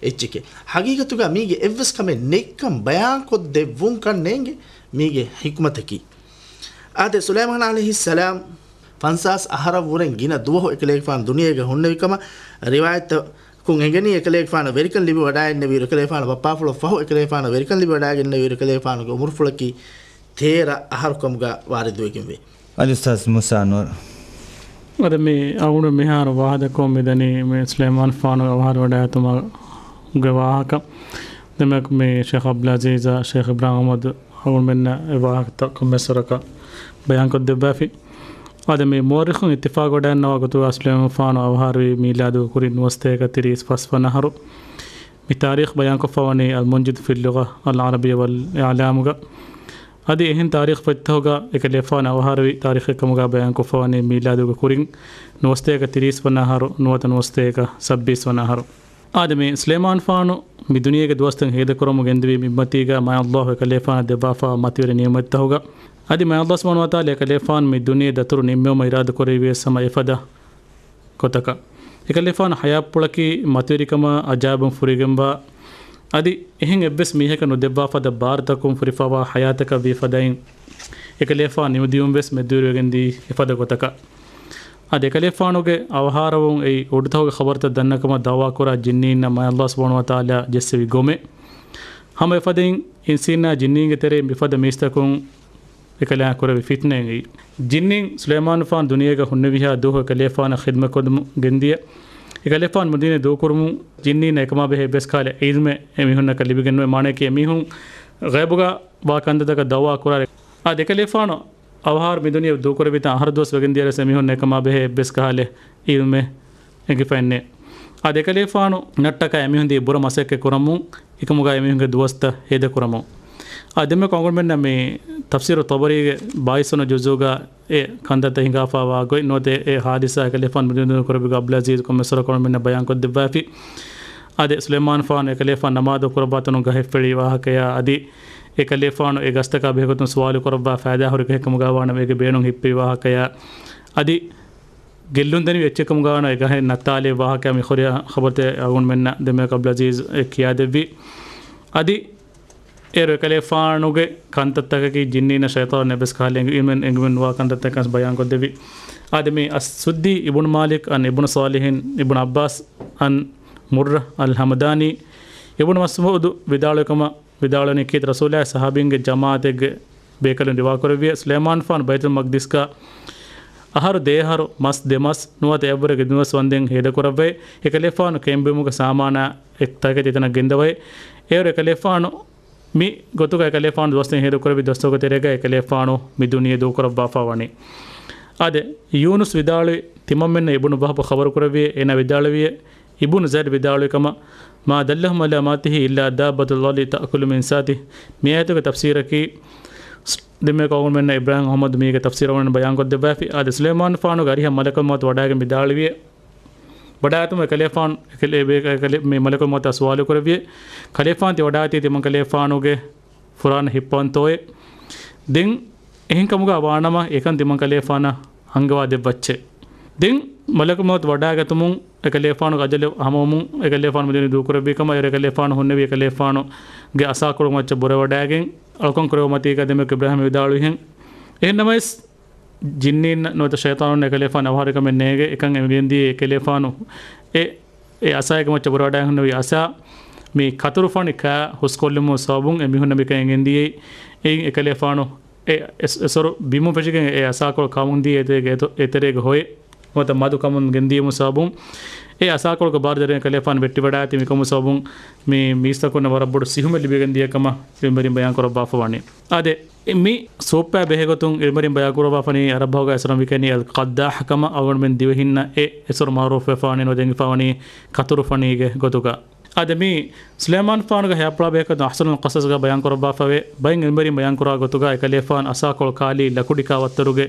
އެއްޗެކޭ. ޙަޤީޤަތުގަ މީގެ އެއްވެސް ކަމެއް ނެތްކަން ބަޔާންކޮށްދެއްވުން ކަން ނޭނގެ މީގެ ޙިކުމަތަކީ. އާދެ، ސުލައިމާން ޢަލައިހިއްސަލާމް ފަންސާސް އަހަރަށް ވުރެން ގިނަ ދުވަހު އެކަލޭގެފާނު ދުނިޔޭގަ ހުންނެވި ކަމަށް ރިވާޔަތްތަކުން އެނގެނީ. އެކަލޭގެފާނަށް ވެރިކަން ލިބި ވަޑައިގެންނެވިއިރު، އެކަލޭގެފާނު ބައްޕާފުޅަށް ފަހު އެކަލޭގެފާނަށް ވެރިކަން ލިބި ވަޑައިގެންނެވިއިރު، އެކަލޭގެފާނުގެ އުމުރުފުޅަކީ ތޭރަ އަހަރު ކަމުގަ ވާރިދުވެގެންވޭ. އަދި އުސްތާޛް މޫސާ ނޫރު. އަދި މި އަޅުގަނޑު މިހާރު ވާހަކަ ދައްކަމުން މިދަނީ މި ސުލައިމާން ފާނު އަވަހާރަވަޑައިގަތުމުގެ ވާހަކަ. ދެމެކު މި ޝޭޚް އަބްދުލް އަޒީޒާ ޝޭޚް އިބްރާހިމް އަޙްމަދު އަޅުގަނޑުމެންނަށް އެ ވާހަކަތައް ކޮންމެސް ވަރަކަށް ބަޔާންކޮށްދެއްވާފި. އާދެ، މި މުއައްރިޚުން އިއްތިފާގުވެޑައިންނަވާ ގޮތުގަ ސުލައިމާނު ފާނު އަވަހާރަވީ މީލާދުގެ ކުރިން ނުވަސަތޭކަ ތިރީސް ފަސް ވަނަ އަހަރު. މި ތާރީޚް ބަޔާންކޮށްފަވަނީ އަލް މުންޖިދު ފިއްލުގަ އަލް ޢަރަބިއްޔަ ވަލް އިޢްލާމުގަ. އަދި އެހެން ތާރީޚް ފޮތްތަކުގަ އެކަލޭފާނު އަވަހާރަވި ތާރީޚެއް ކަމުގަ ބަޔާންކޮށްފަވަނީ މީލާދުގެ ކުރިން ނުވަސަތޭކަ ތިރީސް ވަނަ އަހަރު ނުވަތަ ނުވަސަތޭކަ ސައްބީސް ވަނަ އަހަރު. އާދެ، މި ސުލައިމާނު ފާނު މި ދުނިޔޭގެ ދުވަސްތައް ހޭދަކުރަމުން ގެންދިވީ މި އުއްމަތީގަ މާތް ﷲ އެކަލޭފާނަށް ދެއްވާފަ މަތިވެރި ނިޢުމަތްތަކުގަ. އަދި މާތް ﷲ ސުބްޙާނަހޫ ވަތަޢާލާ އެކަލޭފާނު މި ދުނިޔެ ދަތުރު ނިންމެވުމަށް އިރާދަކުރެއްވިޔަސް ހަމަ އެފަދަ ގޮތަކަށް. އެކަލޭފާނު ޙަޔާތްޕުޅަކީ މަތިވެރިކަމާ އަޖާއިބުން ފުރިގެންވާ، އަދި އެހެން އެއްވެސް މީހަކަށް ނުދެއްވާފަދަ ބާރުތަކުން ފުރިފަވާ ޙަޔާތަކަށް ވީ ފަދައިން، އެކަލޭފާނު ނިމިދިޔުން ވެސް މެދުވެރިވެގެންދީ އެފަދަ ގޮތަކަށް. އަދި އެކަލޭފާނުގެ އަވަހާރަވުން އެއީ އުޑުތަކުގެ ޚަބަރުތައް ދަންނަކަމަށް ދަޢުވާކުރާ ޖިންނީންނަށް މާތް ﷲ ސުބްޙާނަހޫ ވަތަޢާލާ ޖެއްސެވި ގޮމެއް. ހަމަ އެފަދައިން އިންސީންނާ ޖިންނީންގެ ތެރެއިން މިފަދަ މީސްތަކުން އެކަލާނގެ ކުރެއްވި ފިތްނައެއް. ޖިންނީން ސުލައިމާނު ފާނު ދުނިޔޭގަ ހުންނެވިހާ ދުވަހު އެކަލޭފާނަށް ޚިދުމަތްކޮށްލަމުން ގެންދިޔަ. އެކަލޭފާނު މިދުނިޔެ ދޫކުރުމުން ޖިންނީންނަށް އެކަމާ ބެހޭ އެއްވެސް ކަހަލަ ޢިލްމެއް އެމީހުންނަކަށް ލިބިގެންނުވޭ. މާނަޔަކީ އެމީހުން ޣައިބުގަ ވާ ކަންތައްތަކަށް ދަޢުވާ ކުރާ. އާދެ، އެކަލޭފާނު އަވަހާރަ މިދުނިޔެ ދޫކުރެއްވިތާ އަހަރު ދުވަސް ވެގެންދިޔަރެސް އެމީހުން އެކަމާ ބެހޭ އެއްވެސް ކަހަލަ ޢިލްމެއް އެނގިފައެއްނެއް. އާދެ، އެކަލޭފާނު ނައްޓަކާ އެމީހުން ދީ ބުރަ މަސައްކަތް ކުރަމުން އެކަމުގަ އެމީހުންގެ ދުވަސްތައް ހޭދަކުރަމުން. އާ، ދެމެކު އަޅުގަނޑުމެންނަށް މި ތަފްސީރު ޠަބަރީގެ ބާވީސް ވަނަ ޖުޒުގަ އެ ކަންތައްތައް ހިނގާފަވާ ގޮތް ނުވަތަ އެ ޙާދިސާ އެކަލޭފާނު މިދުނިޔެ ދޫކުރެއްވި ގޮތް އަބްދުލް ޢަޒީޒް ކޮންމެސް ވަރަކަށް އަޅުގަނޑުމެންނަށް ބަޔާންކޮށްދެއްވާފި. އާދެ، ސުލައިމާނު ފާނު އެކަލޭފާނު ނަމާދު ކުރައްވާ ތަނުން ގަހައްޓެވި ވާހަކަޔާ އަދި އެކަލޭފާނު އެ ގަސްތަކާ ބެހޭގޮތުން ސުވާލު ކުރައްވާ ފައިދާހުރި ގަހެއް ކަމުގަ ވާނަމަ އޭގެ ބޭނުން ހިއްޕެވި ވާހަކަޔާ އަދި ގެއްލުން ދެނިވި އެއްޗެއް ކަމުގަ ވާނަމަ އެ ގަހެއް ނައްތާލެވި ވާހަކަޔާ މި ހުރިހާ ޚަބަރުތައް އަޅުގަނޑުމެންނަށް ދެމެކު އަބްދުލް ޢަޒީޒް އެ ކިޔާދެއްވި. އަދި އޭރު އެކަލޭފާނުގެ ކަންތައްތަކަކީ ޖިންނީންނަށް ޝައިޠާނުން އެއްވެސް ކަހަލަ އެނގުމެއް ނުވާ ކަންތައްތަކަކަސް ބަޔާންކޮށްދެއްވި. އާދެ، މި އައްސުއްދީ އިބުނު މާލިކް ޢަން އިބުނު ޞާލިޙިން އިބުނު ޢައްބާސް ޢަން މުއްރަ އަލް ޙަމްދާނީ އިބުނު މަސްޢޫދު ވިދާޅުވި ކަމަށް ވިދާޅުވަނީ ކީރިތި ރަސޫލާ ޞަޙާބީންގެ ޖަމާޢަތެއްގެ ބޭކަލުން ރިވާކުރެއްވި، ސުލައިމާނު ފާނު ބައިތުލް މަޤްދިސްގަ އަހަރު ދޭއަހަރު މަސް ދެމަސް ނުވަތަ އެއަށްވުރެ ގެންދިނުމަސް ވަންދެން ހޭދަކުރައްވައި، އެކަލޭފާނު ކެއިން ބިމުގެ ސާމާނާ އެ ތަކެތި އެތަނަށް ގެންދަވައި، އޭރު އެކަލޭފާނު މި ގޮތުގަ އެކަލޭފާނު ދުވަސްތައް ހޭދަކުރެއްވި ދުވަސްތަކުގެ ތެރޭގަ އެކަލޭފާނު މި ދުނިޔެ ދޫކުރައްވާފަ ވަނީ. އާދެ، ޔޫނުސް ވިދާޅުވި ތިމަންމެންނަށް އިބުނު ވަހްބު ޚަބަރުކުރެއްވި، އޭނާ ވިދާޅުވި، އިބުނު ޒައިދު ވިދާޅުވި ކަމަށް، "ما دلهم على ماته إلا دابة الأرض تأكل من ساته." މި އާޔަތުގެ ތަފްސީރަކީ، ދެމެ ކައުމުމެންނަށް އިބްރާހިމް އަޙްމަދު މީގެ ތަފްސީރަށް ވަން ބަޔާންކޮށްދެއްވާފި. އާދެ، ސުލައިމާނު ފާނުގެ އަރިހަށް މަލަކުލް މައުތު ވަޑާގެން ވިދާޅުވި، ވަޑާއަތުމުން އެކަލޭފާނު، އެކަލޭ-، އެކަލޭ-، މި މަލަކުލް މައުތާ ސުވާލު ކުރެއްވި، "ކަލޭފާނު ތި ވަޑާއަތީ ތިމަން ކަލޭފާނުގެ ފުރާނަ ހިއްޕަވަންތޯއޭ؟ ދެން އެހެން ކަމުގަ ވާނަމަ، އެކަން ތިމަން ކަލޭފާނަށް އަންގަވާ ދެއްވައްޗޭ." ދެން މަލަކުލް މައުތު ވަޑާގަތުމުން އެކަލޭފާނުގެ އަޖަލު ހަމަވުމުން އެކަލޭފާނު މިދުނިޔެ ދޫކުރެއްވި ކަމަށް، އޭރު އެކަލޭފާނު ހުންނެވީ އެކަލޭފާނުގެ އަސާކޮޅު މައްޗަށް ބުރަވަޑާގެން އަޅުކަން ކުރެވުމަތީގަ ދެމެކު އިބްރާހިމް ވިދާޅުވިހެން. އެހެން ނަމަވެސް، ޖިންނީންނަށް ނުވަތަ ޝައިޠާނުން އެކަލޭފާނު އަވަހާރަކަމެއް ނޭނގެ، އެކަން އެނގެންދިޔަ އެކަލޭފާނު އެ، އެ އަސާއެއްގެ މައްޗަށް ބުރަވަޑާ ހުންނެވި އަސާ މި ކަތުރުފަނި ކާ ހުސްކޮށްލުމުގެ ސަބަބުން އެމީހުންނަށް މިކަން އެނގެންދިޔައީ. އެއިން އެކަލޭފާނު އެ އެސް-، އެސޮރު ބިމުން ފެށިގެން އެ އަސާކޮޅު ކާމުންދީ އެތެރޭގެ އެތު-، އެތެރޭގެ ހޮއެއް ނުވަތަ މަދު ކަމުން ގެންދިޔުމުގެ ސަބަބުން އެ އަސާކޮޅުގެ ބާރު ދަރިން ކަލޭފާނު ވެއްޓިވަޑާއިތީ. މިކަމުގެ ސަބަބުން މި މީސްތަކުންނަށް ވަރަށް ބޮޑު ސިހުމެއް ލިބިގެން ދިޔަ ކަމަށް އިލްމުވެރިން ބަޔާން ކުރައްވާފަ ވަނީ. އާދެ، މި ސޫއްޕާ ބެހޭގޮތުން އިލްމުވެރިން ބަޔާން ކުރައްވާފަނީ އަރަބު ބަހުގަ އެސޮރަށް މިކަނީ އަލް ޤައްދާޙް ކަމަށް. އަޅުގަނޑުމެން ދިވެހިންނަށް އެ އެސޮރު މައުރޫފުވެފަ ވަނީ ނުވަތަ އެނގިފަ ވަނީ ކަތުރުފަނީގެ ގޮތުގަ. އާދެ، މި ސުލައިމާނު ފާނުގެ ހަޔާތްޕުޅާ ބެހޭގޮތުން އަޙްސަނުލް ޤަޞަޞްގަ ބަޔާން ކުރައްވާފަވޭ. ބައެއް އިލްމުވެރިން ބަޔާން ކުރާ ގޮތުގަ އެކަލޭފާނު އަސާކޮޅު ކާލީ ލަކުޑި ކާ ވައްތަރުގެ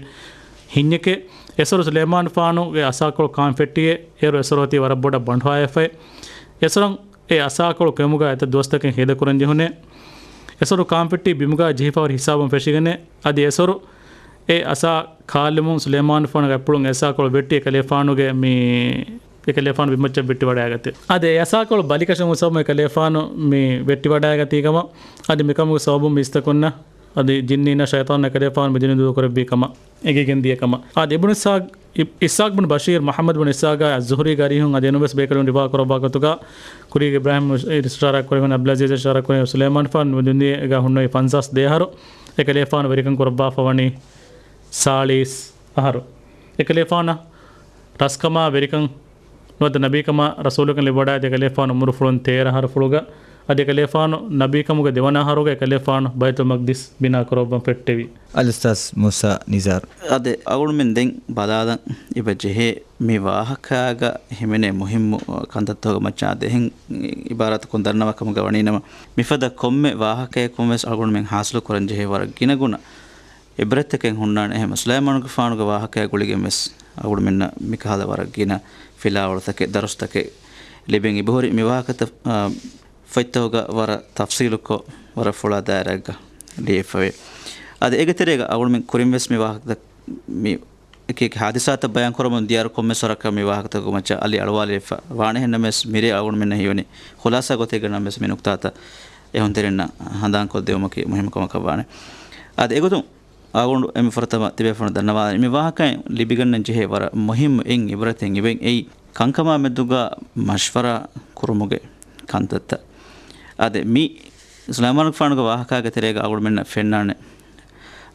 ހިންޏެކޭ. އެސޮރު ސުލައިމާނު ފާނުގެ އަސާކޮޅު ކާންފެއްޓިއޭ. އޭރު އެސޮރު އޮތީ ވަރަށް ބޮޑަށް ބަނޑުހާއެފައި. އެސޮރަށް އެ އަސާކޮޅު ކެއުމުގަ އެތައް ދުވަސްތަކެއް ހޭދަކުރަން ޖެހުނޭ. އެސޮރު ކާންފެއްޓީ ބިމުގަ ޖެހިފަހުރި ހިސާބުން ފެށިގެނޭ. އަދި އެސޮރު އެ އަސާ ކާލުމުން ސުލައިމާނު ފާނުގެ އަތްޕުޅުން އެ އަސާކޮޅު ވެއްޓި އެކަލޭފާނުގެ މި، އެކަލޭފާނު ބިމައްޗަށް ވެއްޓިވަޑާގަތޭ. އަދި އެ އަސާކޮޅު ބަލިކަށުމުގެ ސަބަބުން އެކަލޭފާނު މި ވެއްޓިވަޑާގަތީ ކަމަށް، އަދި މިކަމުގެ ސަބަބުން މީސްތަކުންނަށް އަދި ޖިންނީންނަށް ޝައިޠާނުން އެކަލޭފާނު މިދުނިޔެ ދޫކުރެއްވި ކަމަށް އެނގިގެން ދިޔަ ކަމަށް. އާދެ، އިބްނު އިސްޙާޤް، އި-، އިސްޙާޤް ބުނު ބަޝީރް، މުޙައްމަދު ބުނު އިސްޙާޤާ އައްޒުހުރީގެ އަރިހުން އަދި އެނޫންވެސް ބޭކަލުން ރިވާ ކުރައްވާ ގޮތުގަ، ކުރީގެ އިބްރާހިމް އިޝާރާތް ކުރެވުނު އަބްދުލް އަޒީޒް އިޝާރާތް ކުރެވުނު ސުލައިމާނު ފާނު މި ދުނިޔޭގަ ހުންނެވި ފަންސާސް ދޭއަހަރު އެކަލޭފާނު ވެރިކަން ކުރައްވާފަ ވަނީ ސާޅީސް އަހަރު. އެކަލޭފާނަށް ރަސްކަމާ ވެރިކަން ނުވަތަ ނަބީކަމާ ރަސޫލުކަން ލިބިވަޑާއި އެކަލޭފާނު އުމުރުފުޅުން ތޭރަ އަހަރުފުޅުގަ އަދި އެކަލޭފާނު ނަބީކަމުގެ ދެވަނަ އަހަރުގަ އެކަލޭފާނު ބައިތުލް މަޤްދިސް ބިނާ ކުރައްވަން ފެއްޓެވި. އަލްއުސްތާޛް މޫސާ ނިޒާރު. އަދި އަޅުގަނޑުމެން ދެން ބަލާލަން އިބަ ޖެހޭ މި ވާހަކާގަ ހިމެނޭ މުހިއްމު ކަންތައްތަކުގެ މައްޗަށް އަދި އެހެން އިބާރާތަކުން ދަންނަވާ ކަމުގަ ވަނީނަމަ، މިފަދަ ކޮންމެ ވާހަކަޔަކުން ވެސް އަޅުގަނޑުމެން ހާސިލު ކުރަން ޖެހޭ ވަރަށް ގިނަގުނަ އިބްރަތްތަކެއް ހުންނާނެ. އެހެން ސުލައިމާނުގެފާނުގެ ވާހަކަޔާ ގުޅިގެން ވެސް އަޅުގަނޑުމެންނަށް މިކަހަލަ ވަރަށް ގިނަ ފިލާވަޅުތަކެއް، ދަރުސްތަކެއް ލިބެން އިބަހުރި. މި ވާހަކަތައް، އާ، ފޮތްތަކުގަ ވަރަށް ތަފްސީލުކޮށް، ވަރަށް ފުޅާ ދާއިރާއެއްގަ ލިޔެފަވޭ. އަދި އޭގެ ތެރޭގަ އަޅުގަނޑުމެން ކުރިން ވެސް މި ވާހަކަތައް، މި އެކި އެކި ހާދިސާތައް ބަޔާން ކުރަމުން ދިޔާރު ކޮންމެސް ވަރަކަށް މި ވާހަކަތަކުގެ މައްޗަށް އަލި އަޅުވާލެވިފަ ވާނެ. އެހެންނަމަވެސް މިރޭ އަޅުގަނޑުމެންނަށް ހީވަނީ ޚުލާސާ ގޮތެއްގަ ނަމަވެސް މި ނުކުތާތައް އެހުންތެރިންނަށް ހަނދާންކޮށްދެވުމަކީ މުހިއްމު ކަމަކަށް ވާނެ. އަދި އެގޮތުން އަޅުގަނޑު އެންމެ ފުރަތަމަ ތިބޭފުޅުން ދަންނަވާލަނީ މި ވާހަކައިން ލިބިގަންނަން ޖެހޭ ވަރަށް މުހިއްމު އެއް އިބްރަތެއް އިވެން އެއީ ކަންކަމާ މެދުގަ މަޝްވަރާ ކުރުމުގެ ކަންތައްތައް. އަދި މި ސުލައިމާނުގެފާނުގެ ވާހަކާގެ ތެރޭގަ އަޅުގަނޑުމެންނަށް ފެންނާނެ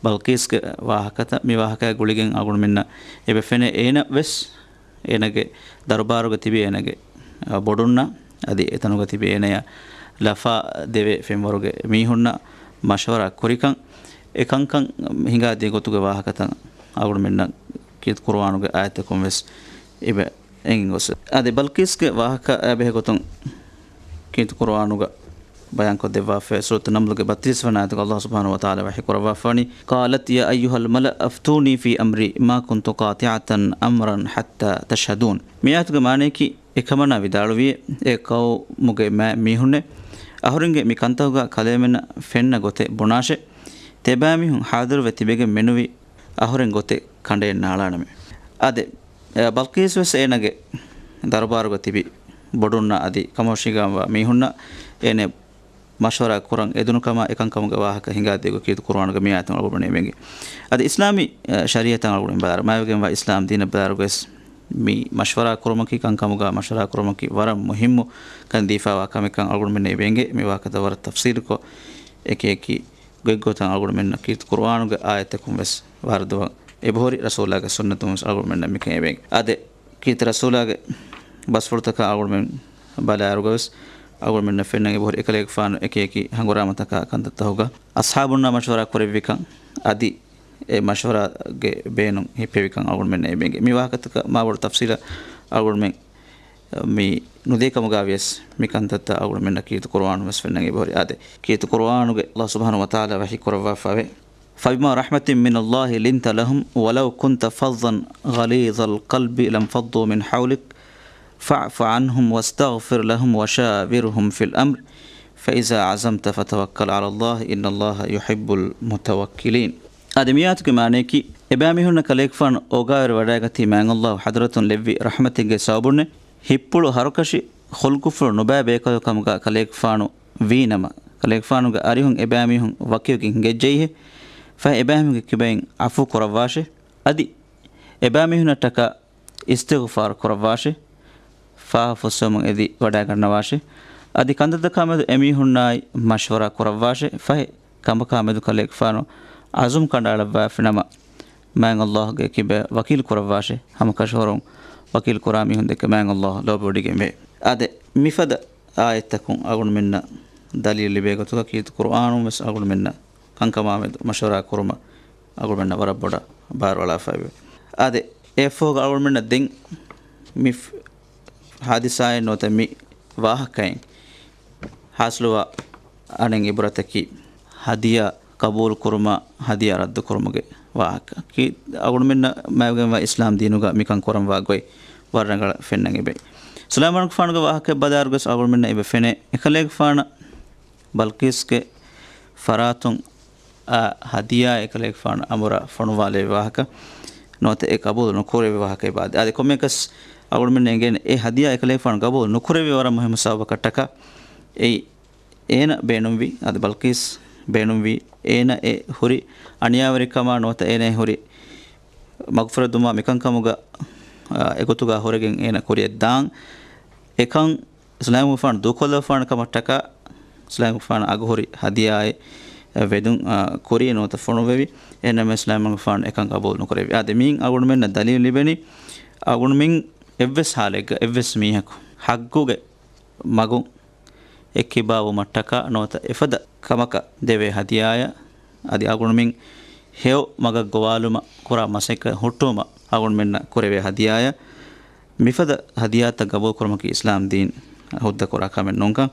ބަލްޤީސްގެ ވާހަކަތައް. މި ވާހަކާ ގުޅިގެން އަޅުގަނޑުމެންނަށް އެބަ ފެނޭ އޭނަ ވެސް އޭނަގެ ދަރުބާރުގަ ތިބި އޭނަގެ، އަ، ބޮޑުންނާ އަދި އެތަނުގަ ތިބި އޭނަޔާ ލަފާ ދެވޭ ފެންވަރުގެ މީހުންނާ މަޝްވަރާ ކުރިކަން، އެ ކަންކަން ހިނގާދިޔަ ގޮތުގެ ވާހަކަތައް އަޅުގަނޑުމެންނަށް ކީރިތި ޤުރުއާނުގެ އާޔަތްތަކުން ވެސް އެބަ އެނގިގޮސް. އަދި ބަލްޤީސްގެ ވާހަކައާ ބެހޭގޮތުން ކީރިތި ޤުރުއާނުގަ ބަޔާންކޮށްދެއްވާފައި ސޫރަތު ނަމްލުގެ ބައްތިރީސް ވަނަ އާޔަތުގަ ﷲ ސުބްޙާނަހޫ ވަތަޢާލާ ވަޙީ ކުރައްވާފަވަނީ، قَالَتْ يَا أَيُّهَا الْمَلَأُ أَفْتُونِي فِي أَمْرِي مَا كُنْتُ قَاطِعَةً أَمْرًا حَتَّىٰ تَشْهَدُونِ. މި އާޔަތުގެ މާނަޔަކީ، އެކަމަނާ ވިދާޅުވިއޭ، އޭ ޤައުމުގެ މާތް މީހުންނޭ، އަހުރެންގެ މި ކަންތަކުގަ ކަލޭމެންނަށް ފެންނަ ގޮތެއް ބުނާށޭ. ތިބާމީހުން ޙާޟިރުވެ ތިބެގެން މެނުވީ އަހުރެން ގޮތެއް ކަނޑައެއް ނާޅާނަމޭ. އާދެ، އެ، ބަލްޤީސް ވެސް އޭނަގެ ދަރުބާރުގަ ތިބި ބޮޑުންނަށް އަދި ކަމަށް ހުށިގާންވާ މީހުންނަށް އޭނަ މަޝްވަރާ ކުރަން އެދުނު ކަމަށް އެކަންކަމުގެ ވާހަކަ ހިނގާދިޔަ ގޮތް ކީރިތި ޤުރުއާނުގެ މި އާޔަތުން އަޅުގަނޑުމެން އެނގޭ. އަދި އިސްލާމީ، އެ، ޝަރީޢަތަށް އަޅުގަނޑު ބަލާއިރު، މާތްވެގެންވާ އިސްލާމް ދީނަށް ބަލާއިރުވެސް މި މަޝްވަރާ ކުރުމަކީ، ކަންކަމުގަ މަޝްވަރާ ކުރުމަކީ ވަރަށް މުހިއްމު ކަން ދީފާވާ ކަމެއްކަން އަޅުގަނޑުމެންނަށް އެބަ އެނގޭ. މި ވާހަކަތައް ވަރަށް ތަފްސީލުކޮށް، އެކި އެކި ގޮތްގޮތަށް އަޅުގަނޑުމެންނަށް ކީރިތި ޤުރުއާނުގެ އާޔަތްތަކުން ވެސް ވާރިދުވަން އެބަހުރި، ރަސޫލާގެ ސުންނަތުން ވެސް އަޅުގަނޑުމެންނަށް މިކަން އެބައިން. އާދެ، ކީރިތި ރަސޫލާގެ ބަސްފުޅުތަކާ އަޅުގަނޑުމެން ބަލާއިރުގަ ވެސް އަޅުގަނޑުމެންނަށް ފެންނަން އެބަހުރި އެކަލޭގެފާނު އެކި އެކި ހަނގުރާމަތަކާ ކަންތައްތަކުގަ އަޞްޙާބުންނާ މަޝްވަރާ ކުރެއްވިކަން އަދި އެ މަޝްވަރާގެ ބޭނުން ހިއްޕެވިކަން އަޅުގަނޑުމެންނަށް އެބައެނގޭ. މި ވާހަކަތަކަށް މާބޮޑު ތަފްސީލަށް އަޅުގަނޑުމެން މި ނުދޭ ކަމުގަ ވިޔަސް، މި ކަންތައްތައް އަޅުގަނޑުމެންނަށް ކީރިތި ޤުރުއާނުން ވެސް ފެންނަން އެބަހުރި. އާދެ، ކީރިތި ޤުރުއާނުގެ ﷲ ސުބްޙާނަހޫ ވަތަޢާލާ ވަޙީ ކުރައްވާފައިވޭ، فَبِمَا رَحْمَةٍ مِّنَ اللَّهِ لِنْتَ لَهُمْ وَلَوْ كُنْتَ فَظًّا غَلِيظَ الْقَلْبِ لَانْفَضُّوا مِنْ حَوْلِكَ فَاعْفُ عَنْهُمْ وَاسْتَغْفِرْ لَهُمْ وَشَاوِرْهُمْ فِي الْأَمْرِ فَإِذَا عَزَمْتَ فَتَوَكَّلْ عَلَى اللَّهِ إِنَّ اللَّهَ يُحِبُّ الْمُتَوَّكِّلِينَ. އާދެ، މި އާޔަތުގެ މާނަޔަކީ، އެބައިމީހުންނަށް ކަލޭގެފާނު އޯގާވެރިވަޑައިގަތީ މާތް ﷲ ޙަޟްރަތުން ލެއްވި ރަޙްމަތެއްގެ ސަބަބުންނޭ. ހިތްޕުޅު ހަރުކަށި ޚުލްޤުފުޅު ނުބައި ބޭކަލެއް ކަމުގަ ކަލޭގެފާނު ވީނަމަ، ކަލޭގެފާނުގެ އަރިހުން އެބައިމީހުން ވަކިވެގެން ހިނގައްޖައީހޭ. ފަހެ އެބައިމީހުންގެ ކިބައިން ޢަފޫ ކުރައްވާށޭ. އަދި އެބައިމީހުންނަށްޓަކާ އިސްތިޣްފާރު ކުރައްވާށޭ. ފާފަ ފުއްސެވުމުން އެދި ވަޑައިގަންނަވާށޭ. އަދި ކަންތައްތަކާ މެދު އެމީހުންނާއި މަޝްވަރާ ކުރައްވާށޭ. ފަހެ ކަނބަކާ މެދު ކަލޭގެފާނު ޢަޒުމް ކަނޑައަޅައްވާފިނަމަ، މާތް ﷲ ގެ ކިބައިން ވަކީލު ކުރައްވާށޭ. ހަމަކަށަވަރުން ވަކީލު ކުރާ މީހުން ދެކެ މާތް ﷲ ލޯބިވޮޑިގެންވޭ. އާދެ، މިފަދަ އާޔަތްތަކުން އަޅުގަނޑުމެންނަށް ދަލީލު ލިބޭ ގޮތުގަ ކީރިތި ޤުރުއާނުން ވެސް އަޅުގަނޑުމެންނަށް ކަންކަމާ މެދު މަޝްވަރާ ކުރުމަށް އަޅުގަނޑުމެންނަށް ވަރަށް ބޮޑަށް ބާރުއަޅާފައިވޭ. އާދެ، އެއަށްފަހުގަ އަޅުގަނޑުމެންނަށް ދެން މި ފް-، ހާދިސާއެއް ނުވަތަ މި ވާހަކައިން ހާސިލުވާ އަނެއް އިބްރަތަކީ، ހަދިޔާ ޤަބޫލު ކުރުމާ ހަދިޔާ ރައްދު ކުރުމުގެ ވާހަކަ. ކީ، އަޅުގަނޑުމެންނަށް މާތްވެގެންވާ އިސްލާމް ދީނުގަ މިކަން ކުރަންވާ ގޮތް ވަރަށް ރަނގަޅަށް ފެންނަން އެބައި. ސުލައިމާނުގެފާނުގެ ވާހަކައަށް ބަލާއިރުގަސް އަޅުގަނޑުމެންނަށް އެބަ ފެނޭ، އެކަލޭގެފާނަށް ބަލްޤީސްގެ ފަރާތުން އާ ހަދިޔާ އެކަލޭގެފާނު އަނބުރާ ފޮނުވާލެވި ވާހަކަ ނުވަތަ އެ ޤަބޫލު ނުކުރެވި ވާހަކަ އެބަ އާދެ. އަދި ކޮންމެއަކަސް އަޅުގަނޑުމެން އެނގޭނެ އެ ހަދިޔާ އެކަލޭގެފާނު ޤަބޫލު ނުކުރެވި ވަރަށް މުހިއްމު ސަބަބަކަށްޓަކާ އެއީ އޭނަ ބޭނުންވީ، އަދި ބަލްޤީސް ބޭނުންވީ، އޭނަ އެ ހުރި އަނިޔާވެރިކަމާ ނުވަތަ އޭނަ އެ ހުރި މަގުފުރެދުމާ މިކަންކަމުގަ، އާ، އެގޮތުގަ ހުރެގެން އޭނަ ކުރިއަށް ދާން. އެކަން ސުލައިމާނުގެފާނު ދޫކޮށްލަފާނެ ކަމަށްޓަކާ، ސުލައިމާނުގެފާނު އަގުހުރި ހަދިޔާއެއް ވެދުން، އާ، ކުރީ ނުވަތަ ފޮނުވެވި. އެހެންނަމަވެސް ސުލައިމާނުގެފާނު އެކަން ޤަބޫލު ނުކުރެވި. އާދެ، މިއިން އަޅުގަނޑުމެންނަށް ދަލީލު ލިބެނީ، އަޅުގަނޑުމެން އެއްވެސް ހާލެއްގަ އެއްވެސް މީހަކު ޙައްޤުގެ މަގުން އެއްކިބާވުމަށްޓަކާ ނުވަތަ އެފަދަ ކަމަކަށް ދެވޭ ހަދިޔާއަށް، އަދި އަޅުގަނޑުމެން ހެޔޮ މަގަށް ގޮވާލުމަށް ކުރާ މަސައްކަތް ހުއްޓުވުމަށް އަޅުގަނޑުމެންނަށް ކުރެވޭ ހަދިޔާއަށް، މިފަދަ ހަދިޔާތައް ގަބޫލުކުރުމަކީ އިސްލާމް ދީން ހުއްދަ ކުރާ ކަމެއް ނޫންކަން،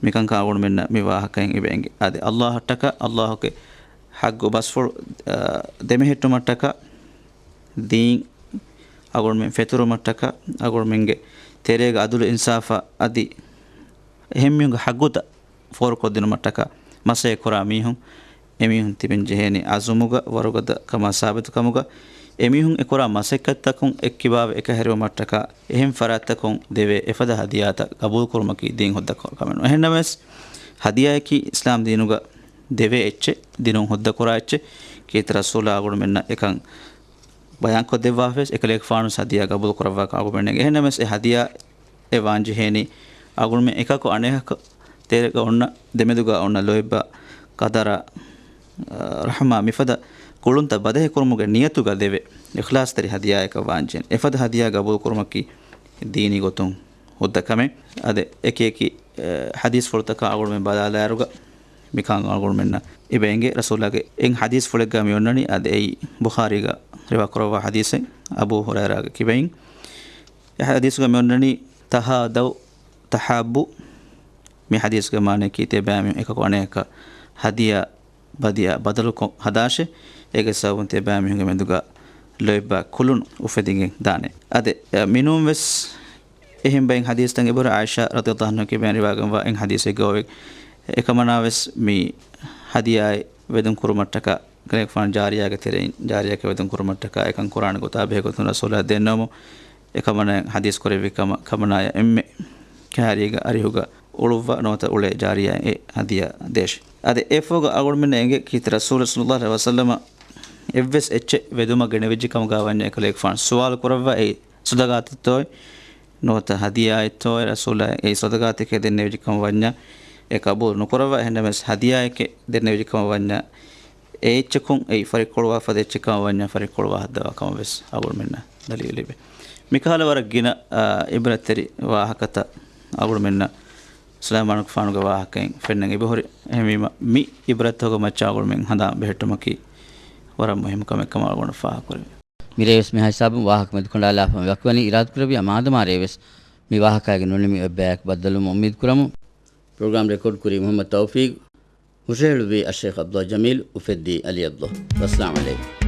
މިކަންކަން އަޅުގަނޑުމެންނަށް މި ވާހަކައިން އެބަ އެނގޭ. އަދި އައްލާހަށްޓަކާ އައްލާހުގެ ޙައްޤު ބަސްފުޅު، އާ، ދެމެހެއްޓުމަށްޓަކާ، ދީން އަޅުގަނޑުމެން ފެތުރުމަށްޓަކާ، އަޅުގަނޑުމެންގެ ތެރޭގަ އަދުލު އިންސާފާ އަދި އެހެންމީހުންގެ ޙައްޤުތައް ފޯރުކޮށްދިނުމަށްޓަކާ މަސައްކަތް ކުރާ މީހުން، އެމީހުން ތިބެން ޖެހޭނީ އަޒުމުގަ ވަރުގަދަ ކަމާ ސާބިތުކަމުގަ، އެމީހުން އެކުރާ މަސައްކަތްތަކުން އެއްކިބާވެ އެކަހެރިވުމަށްޓަކާ އެހެން ފަރާތްތަކުން ދެވޭ އެފަދަ ހަދިޔާތައް ގަބޫލުކުރުމަކީ ދީން ހުއްދަ ކަމެއް ނޫން. އެހެންނަމަވެސް، ހަދިޔާއަކީ އިސްލާމް ދީނުގަ ދެވޭ އެއްޗެއް، ދިނުން ހުއްދަ ކުރާ އެއްޗެއް. ކީރިތި ރަސޫލާ އަޅުގަނޑުމެންނަށް އެކަން ބަޔާންކޮށްދެއްވާފަވެސް، އެކަލޭގެފާނު ހަދިޔާ ގަބޫލު ކުރައްވާކަށް އަޅުގަނޑުމެން އެނގޭ. އެހެންނަމަވެސް، އެ ހަދިޔާ އެ ވާންޖެހޭނީ އަޅުގަނޑުމެން އެކަކު އަނެކަކު ތެރޭގަ އޮންނަ، ދެމެދުގަ އޮންނަ ލޯތްބާ، ޤަދަރާ، ރަޙްމާ މިފަދަ ގުޅުންތައް ބަދަހިކުރުމުގެ ނިޔަތުގަ ދެވޭ އިޚްލާޞްތެރި ހަދިޔާއަކަށް ވާންޖެހޭނެ. އެފަދަ ހަދިޔާ ގަބޫލު ކުރުމަކީ ދީނީ ގޮތުން ހުއްދަ ކަމެއް. އަދި އެކި އެކި، އެ، ޙަދީޘްފުޅުތަކަށް އަޅުގަނޑުމެން ބަލާލާއިރުގަ މިކަން އަޅުގަނޑުމެންނަށް އެބަ އެނގޭ. ރަސޫލާގެ އެއް ޙަދީޘްފުޅެއްގަ މި އޮންނަނީ، އަދި އެއީ ބުޚާރީގަ ރިވާ ކުރައްވާ ޙަދީޘެއް، އަބޫ ހުރައިރާގެ ކިބައިން. އެ ޙަދީޘްގަ މި އޮންނަނީ، "تحادوا تحابوا." މި ޙަދީޘްގެ މާނައަކީ ތިޔަބައިމީހުން އެކަކު އަނެކަކަށް ހަދިޔާ ބަދިޔާ ބަދަލުކޮށް ހަދާށޭ، އޭގެ ސަބަބުން ތިޔަބައިމީހުންގެ މެދުގަ ލޯތްބާ ކުލުން އުފެދިގެން ދާނެ. އަދި، އެ، މިނޫން ވެސް އެހެން ބައެއް ޙަދީޘްތައް އެބަހުރި. ޢާއިޝާ ރަޟިޔަﷲ ޢަންހާ ކިބައިން ރިވާވެގެންވާ އެއް ޙަދީޘެއްގައި އެކަމަނާވެސް މި ހަދިޔާއެއް ވެދުން ކުރުމަށްޓަކާ، ކަލޭގެފާނު ޖާރިޔާގެ ތެރެއިން ޖާރިޔާއެއް ވެދުން ކުރުމަށްޓަކާ އެކަން ކުރާނެ ގޮތާ ބެހޭ ގޮތުން ރަސޫލާ ދެންނެވުމުން، އެކަމަނާ ޙަދީޘް ކުރެއްވި ކަމަށް، ކަމަނާޔަށް އެންމެ ކައިރީގަ އަރިހުގަ އުޅުއްވާ ނުވަތަ އުޅޭ ޖާރިޔާއަށް އެ ހަދިޔާ ދޭށޭ. އަދި އެއަށްފަހުގަ އަޅުގަނޑުމެންނަށް އެނގޭ ކީރިތި ރަސޫލު ޞައްލަﷲ ޢަލައިހި ވަސައްލަމަ އެއްވެސް އެއްޗެއް ވެދުމަށް ގެނެވިއްޖެ ކަމުގަ ވަންޏާ އެކަލޭގެފާނު ސުވާލު ކުރައްވާ އެ ޞަދަޤާތެއްތޯއޭ ނުވަތަ ހަދިޔާއެއްތޯއޭ ރަސޫލާ އެ ޞަދަޤާތެކޭ ދެންނެވިއްޖެ ކަމަށް ވަންޏާ އެ ޤަބޫލު ނުކުރައްވާ. އެހެންނަމަވެސް ހަދިޔާއެކޭ ދެންނެވިއްޖެ ކަމަށް ވަންޏާ އެ އެއްޗަކުން އެއީ ފަރިއްކޮޅުވާ ފަދަ އެއްޗެއް ކަމަށް ވަންޏާ ފަރިއްކޮޅުވާ ހައްދަވާ ކަމަށް ވެސް އަޅުގަނޑުމެންނަށް ދަލީލު ލިބޭ. މިކަހަލަ ވަރަށް ގިނަ، އާ، ޢިބްރަތްތެރި ވާހަކަތައް އަޅުގަނޑުމެންނަށް ސުލައިމާނުގެފާނުގެ ވާހަކައިން ފެންނަން އެބަހުރި. އެހެންވީމަ، މި ޢިބްރަތްތަކުގެ މައްޗަށް އަޅުގަނޑުމެން ހަނދާން ބެހެއްޓުމަކީ ވަރަށް މުހިއްމު ކަމެއް ކަމަށް އަޅުގަނޑު ފާހަގަކުރެވޭ. މިރޭވެސް މިހާ ހިސާބުން ވާހަކަ މެދުކަނޑާލާ ވަކިވަނީ އިރާދަކުރެއްވިޔާ މާދަމާ ރޭވެސް މި ވާހަކައިގެ ނުނިމި އެއްބަޔަކު ބައްދަލުވުމަށް އުއްމީދު ކުރަމުން. ޕްރޮގްރާމް ރެކޯޑް ކުރީ މުޙައްމަދު ތައުފީޤް، ހުށަހެޅުއްވީ އައްޝައިޚް ޢަބްދުﷲ ޖަމީލް، އުފެއްދީ ޢަލީ ޢަބްދުﷲ. ވައްސަލާމް ޢަލައިކުމް.